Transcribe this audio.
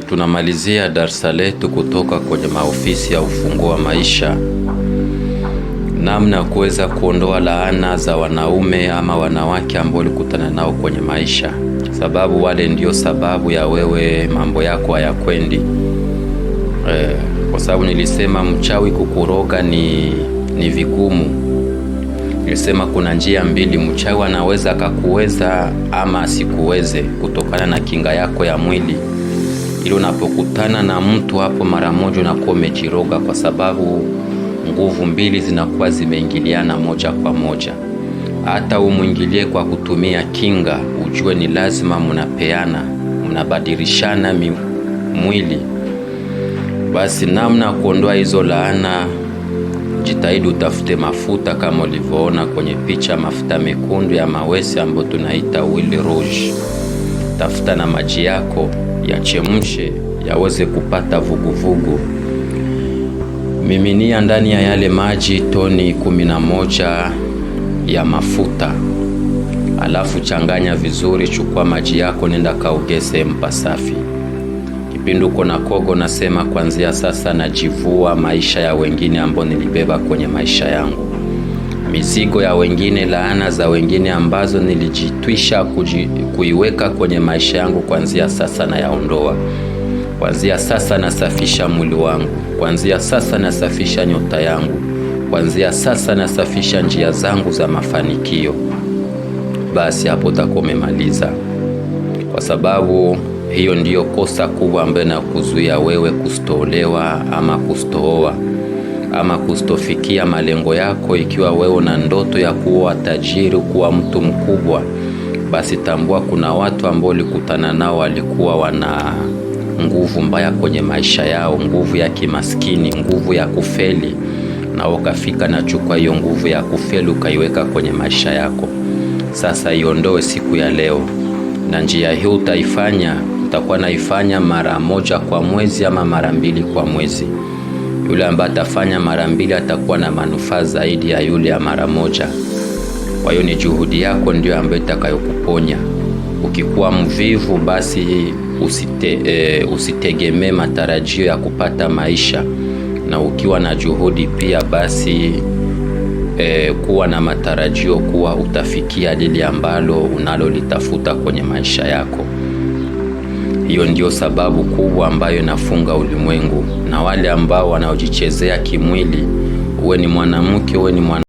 Tunamalizia darsa letu kutoka kwenye maofisi ya Ufunguo wa Maisha, namna ya kuweza kuondoa laana za wanaume ama wanawake ambao ulikutana nao kwenye maisha, sababu wale ndio sababu ya wewe mambo yako hayakwendi. Kwa sababu nilisema mchawi kukuroga ni vigumu. Nilisema kuna njia mbili, mchawi anaweza akakuweza ama asikuweze kutokana na kinga yako ya mwili ili unapokutana na mtu hapo mara moja unakuwa umejiroga, kwa sababu nguvu mbili zinakuwa zimeingiliana moja kwa moja. Hata umwingilie kwa kutumia kinga, ujue ni lazima mnapeana, mnabadilishana mwili. Basi namna ya kuondoa hizo laana, jitahidi utafute mafuta kama ulivyoona kwenye picha, mafuta mekundu ya mawese ambayo tunaita huile rouge. Tafuta na maji yako yachemshe, yaweze kupata vuguvugu. Miminia ndani ya yale maji toni 11 ya mafuta, alafu changanya vizuri. Chukua maji yako, nenda kaoge sehemu pasafi. Kipindi uko na kogo, nasema kuanzia sasa najivua maisha ya wengine ambao nilibeba kwenye maisha yangu, mizigo ya wengine, laana za wengine ambazo nilijitwisha kuiweka kwenye maisha yangu, kuanzia sasa nayaondoa. Kuanzia sasa nasafisha mwili wangu, kuanzia sasa nasafisha nyota yangu, kuanzia sasa nasafisha njia zangu za mafanikio. Basi hapo utakuwa umemaliza, kwa sababu hiyo ndiyo kosa kubwa ambayo inakuzuia wewe kustoolewa ama kustooa ama kustofikia malengo yako. Ikiwa wewe una ndoto ya kuwa tajiri, kuwa mtu mkubwa, basi tambua kuna watu ambao ulikutana nao walikuwa wana nguvu mbaya kwenye maisha yao, nguvu ya kimaskini, nguvu ya kufeli, na ukafika na chukua hiyo nguvu ya kufeli ukaiweka kwenye maisha yako. Sasa iondoe siku ya leo, na njia hii utaifanya, utakuwa naifanya mara moja kwa mwezi ama mara mbili kwa mwezi. Yule ambaye atafanya mara mbili atakuwa na manufaa zaidi ya yule ya mara moja. Kwa hiyo ni juhudi yako ndio ambayo itakayokuponya. Ukikuwa mvivu, basi usitegemee matarajio ya kupata maisha, na ukiwa na juhudi pia basi kuwa na matarajio kuwa utafikia lile ambalo unalolitafuta kwenye maisha yako. Hiyo ndio sababu kubwa ambayo inafunga ulimwengu, na wale ambao wanaojichezea kimwili, uwe ni mwanamke uwe ni mwana